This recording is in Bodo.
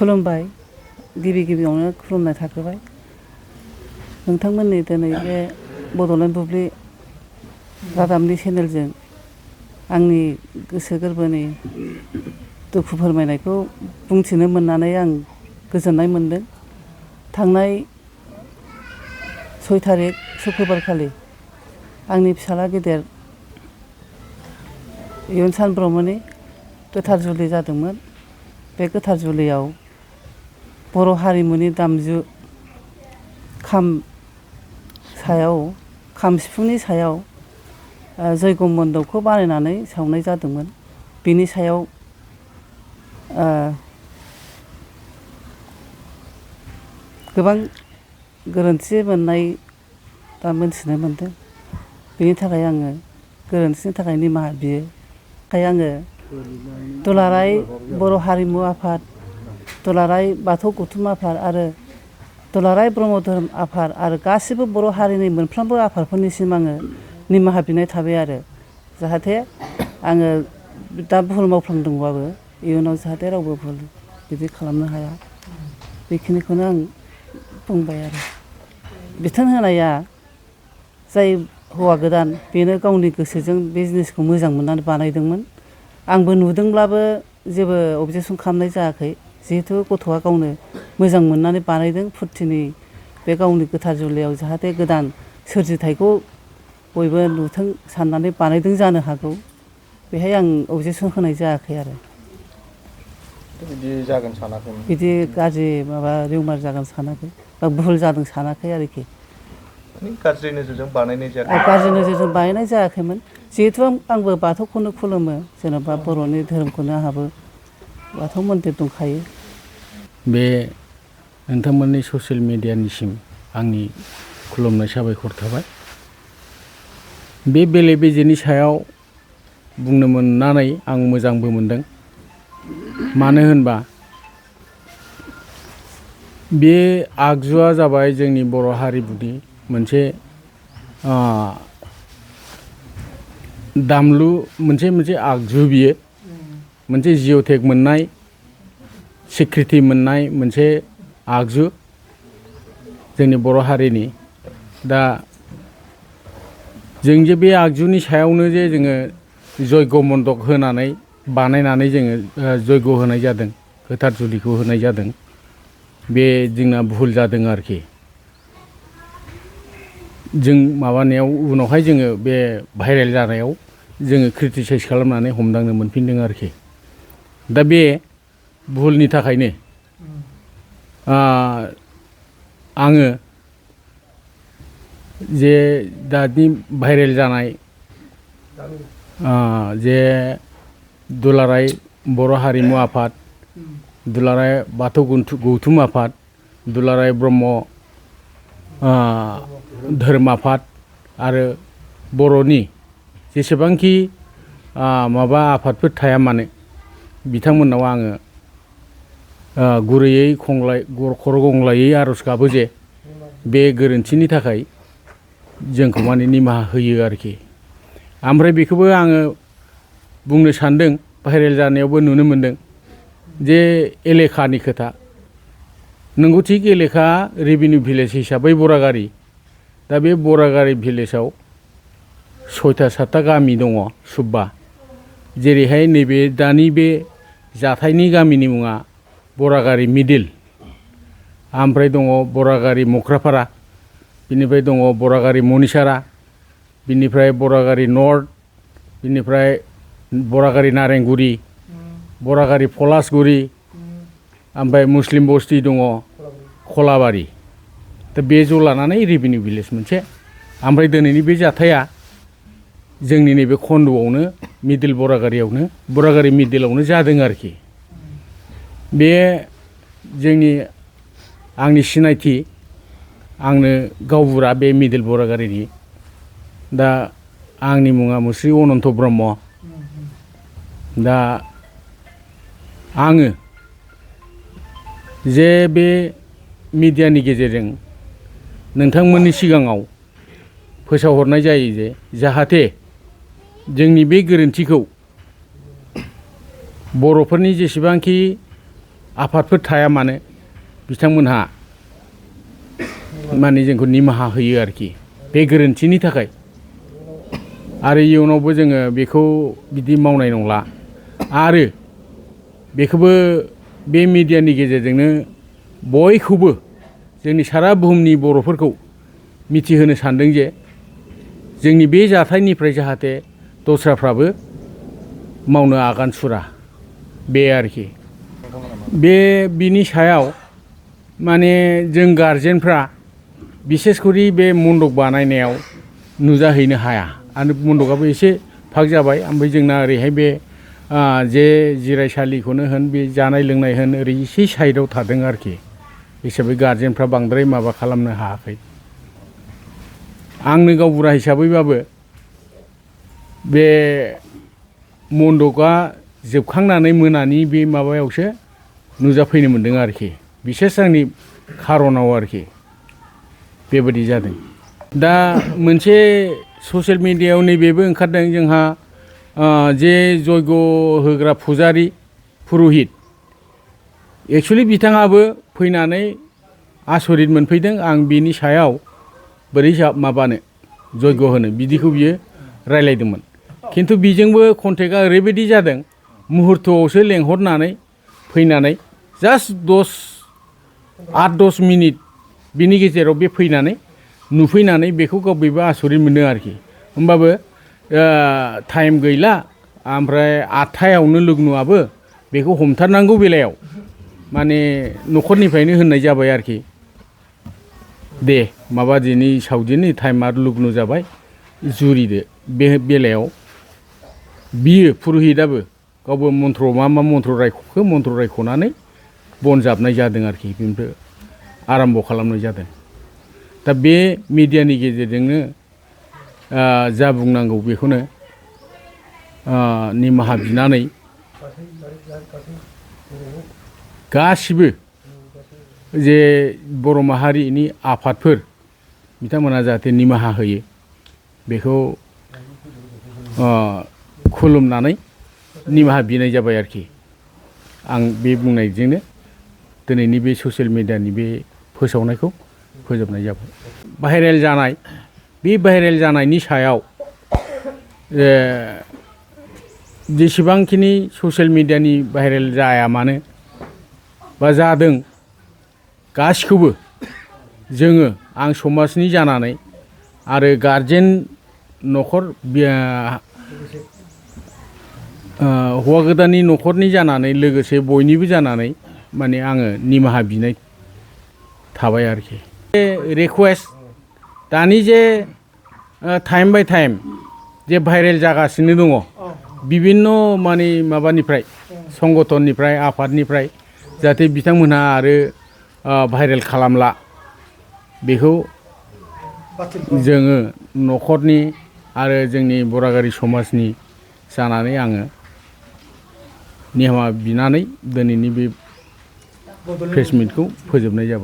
खुलुमबाय गिबियावनो खुलुमनाय थाग्रोबाय नोंथांमोननि दिनै बे बड'लेण्ड बुब्लि रादाबनि चेनेलजों आंनि गोसो गोरबोनि दुखु फोरमायनायखौ बुंथिनो मोननानै आं गोजोननाय मोनदों। थांनाय 6 थारिख सुक्रुबारखालि आंनि फिसाला गेदेर इयुनसान ब्रह्मनि गोथार जुलि जादोंमोन। बे गोथार जुलियाव बर' हारिमुनि दामजु खाम सिफुंनि सायाव जयग' मन्दपखौ बानायनानै सावनाय जादोंमोन। बिनि सायाव गोबां गोरोन्थि मोननाय दा मोनथिनो मोनदों। बेनि थाखाय आङो गोरोन्थिनि थाखाय निमाहा बियो। आङो दुलाराय बर' हारिमु आफाद, दुलाराय बाथौ गौथुम आफाद आरो दुलाराय ब्रह्म धोरोम आफाद आरो गासिबो बर' हारिनि मोनफ्रोमबो आफादफोरनिसिम आङो निमाहा बिनाय थाबाय आरो जाहाथे आङो दा भुल मावफ्लांदोंबाबो इयुनाव जाहाथे रावबो भुल बिदि खालामनो हाया बेखिनिखौनो आं बुंबाय आरो बिथोन होनाया जाय हौवा गोदान बेनो गावनि गोसोजों बे जिनिसखौ मोजां मोननानै बानायदोंमोन। आंबो नुदोंब्लाबो जेबो अबजेक्सन खालामनाय जायाखै जिहेथु गथ'आ गावनो मोजां मोननानै बानायदों। फुरथिनि बे गावनि गोथार जुलियाव जाहाथे गोदान सोरजिथायखौ बयबो नुथों साननानै बानायदों जानो हागौ। बेहाय आं अबजेक्सन होनाय जायाखै आरो बिदि जागोन सानाखैमोन, बिदि गाज्रि माबा रिउमार जागोन सानाखै बा भुल जादों सानाखै आरोखि। गाज्रि नोजोरजों बानायनाय जायाखै, गाज्रि नोजोरजों बानायनाय जायाखैमोन। जिहेथु आंबो बाथौखौनो खुलुमो, जेनेबा बर'नि धोरोमखौनो आंहाबो बाथौ मन्दिर दंखायो। बे नोंथांमोननि ससियेल मिडियानिसिम आंनि खुलुमनाय साबायखर थाबाय। बे बेले बेजेनि सायाव बुंनो मोननानै आं मोजांबो मोनदों। मानो होनबा बे आगजुआ जाबाय जोंनि बर' हारिमुनि मोनसे दामलु मोनसे आगजु। बियो मोनसे जिअ'टेक मोननाय सिक्रिटि मोननाय मोनसे आगजु जोंनि बर' हारिनि। दा जों जे बे आगजुनि सायावनो जे जोङो जयग' मन्दप होनानै बानायनानै जोङो जयग' होनाय जादों, गोथार जुलिखौ होनाय जादों, बे जोंना भुल जादों आरोखि। जों माबानायाव उनावहाय जोङो बे भाइरेल जानायाव जोङो क्रिटिसाइज खालामनानै हमदांनो मोनफिनदों आरोखि। दा बे भुलनि थाखायनो आङो जे दानि भाइरेल जानाय जे दुलाराय बर' हारिमु आफाद, दुलाराय बाथौ गौथुम आफाद, दुलाराय ब्रह्म धोरोम आफाद आरो बर'नि जेसेबांखि माबा आफादफोर थाया मानो बिथांमोननाव आङो गुरैयै खर' गंग्लायै आर'ज गाबो जे बे गोरोन्थिनि थाखाय जोंखौ माने निमाहा होयो आरोखि। ओमफ्राय बेखौबो आङो बुंनो सानदों, भाइरेल जानायावबो नुनो मोनदों जे एलेखानि खोथा। नंगौ थिग एलेखा रेभिनिउ भिलेज हिसाबै बरागारि। दा बे बरागारि भिलेजाव 6-7टा गामि दङ सुब्बा। जेरैहाय नैबे दानि बे जाथायनि गामिनि मुङा बरागारि मिडिल, ओमफ्राय दङ बरागारि मख्रापारा, बिनिफ्राय दङ बरागारि मनिसारा, बिनिफ्राय बरागारि नर्थ, बिनिफ्राय बरागारि नारेंगुरि, बरागारि पलासगुरि, ओमफ्राय मुस्लिम बस्ति दङ खलाबारि। दा बे ज' लानानै रेभिनिउ भिलेज मोनसे। ओमफ्राय दिनैनि बे जाथाया जोंनि नैबे खन्द'आवनो मिडिल बरागारि मिडिलावनो जादों आरोखि। बे आंनि सिनायथि, आंनो गावबुरा बे मिडिल बरागारिनि। दा आंनि मुङा मुस्रि अनन्त ब्रह्म। दा आङो जे बे मिडियानि गेजेरजों नोंथांमोननि सिगाङाव फोसावहरनाय जायो जे जाहाथे जोंनि बे गोरोन्थिखौ बर'फोरनि जेसेबांखि आफादफोर थाया मानो बिथांमोनहा माने जोंखौ निमाहा होयो आरोखि बे गोरोन्थिनि थाखाय आरो इयुनावबो जोङो बेखौ बिदि मावनाय नंला आरो बेखौबो बे मिडियानि गेजेरजोंनो बयखौबो जोंनि सारा बुहुमनि बर'फोरखौ मिथिहोनो सानदों जे जोंनि बे जाथायनिफ्राय जाहाथे दस्राफ्राबो मावनो आगान सुरा बे आरोखि बे बिनि सायाव माने जों गारजेनफ्रा बिसेसकरि बे मन्दप बानायनायाव नुजाहैनो हाया आरो मन्दपआबो एसे फाग जाबाय ओमफ्राय जोंना ओरैहाय बे जे जिरायसालिखौनो होन बे जानाय लोंनाय होन ओरै एसे साइडआव थादों आरोखि हिसाबै गारजेनफ्रा बांद्राय माबा खालामनो हायाखै आंनो गावबुरा हिसाबैबाबो बे मन्दपआ जोबखांनानै मोनानि बे माबायावसो नुजाफैनो मोन्दों आरोखि बिसेस आंनि खार'नाव आरोखि बेबायदि जादों दा मोनसे ससियेल मिडियायाव नैबेबो ओंखारदों जोंहा जे जयग होग्रा फुजारि पुर'हित एक्सुवेलि बिथाङाबो फैनानै आसरित मोनफैदों आं बिनि सायाव बोरै माबानो जयग होनो बिदिखौ बियो रायलायदोंमोन खिन्थु बिजोंबो कन्टेक्टआ ओरैबायदि जादों मुहुर्तआवसो लेंहरनानै फैनानै जास्ट 8-10 मिनिट बिनि गेजेराव बे फैनानै नुफैनानै बेखौ गावबो आसरित मोनदों आरोखि होमबाबो टाइम गैला ओमफ्राय 8थायावनो लग्नआबो बेखौ हमथारनांगौ बेलायाव माने न'खरनिफ्रायनो होननाय जाबाय आरोखि दे माबा दिनै सावदिनि टाइमा लग्न जाबाय जुरिदो बे बेलायाव बियो पुर'हितआबो गावबो मन्त्र मा मन्त्र रायख'खो मन्त्र रायख'नानै बन जाबनाय जादों आरोखि बेनिफ्राय आराम्भ खालामनाय जादों दा बे मिडियानि गेजेरजोंनो जा बुंनांगौ बेखौनो निमाहा बिनानै गासिबो जे बर' माहारिनि आफादफोर बिथांमोना जाहाथे निमाहा होयो बेखौ खुलुमनानै निमाहा बिनाय जाबाय आरोखि आं बे बुंनायजोंनो दिनैनि बे ससियेल मिडियानि बे फोसावनायखौ फोजोबनाय जाबाय भाइरेल जानाय बे भाइरेल जानायनि सायाव जेसेबांखिनि ससियेल मिडियानि भाइरेल जाया मानो बा जादों गासिखौबो जोङो आं समाजनि जानानै आरो गारजेन न'खर हौवा गोदाननि न'खरनि जानानै लोगोसे बयनिबो जानानै माने आङो निमाहा बिनाय थाबाय आरोखि रिकुवेस्ट दानि जे टाइम बाय टाइम जे भाइरेल जागासिनो दङ बिभिन्न माने माबानिफ्राय संगठननिफ्राय आफादनिफ्राय जाहाथे बिथांमोनहा आरो भाइरेल खालामला बेखौ जोङो न'खरनि आरो जोंनि बरागारि समाजनि जानानै आङो निमाहा बिनानै दिनैनि बे प्रेस मिटखौ फोजोबनाय जाबाय।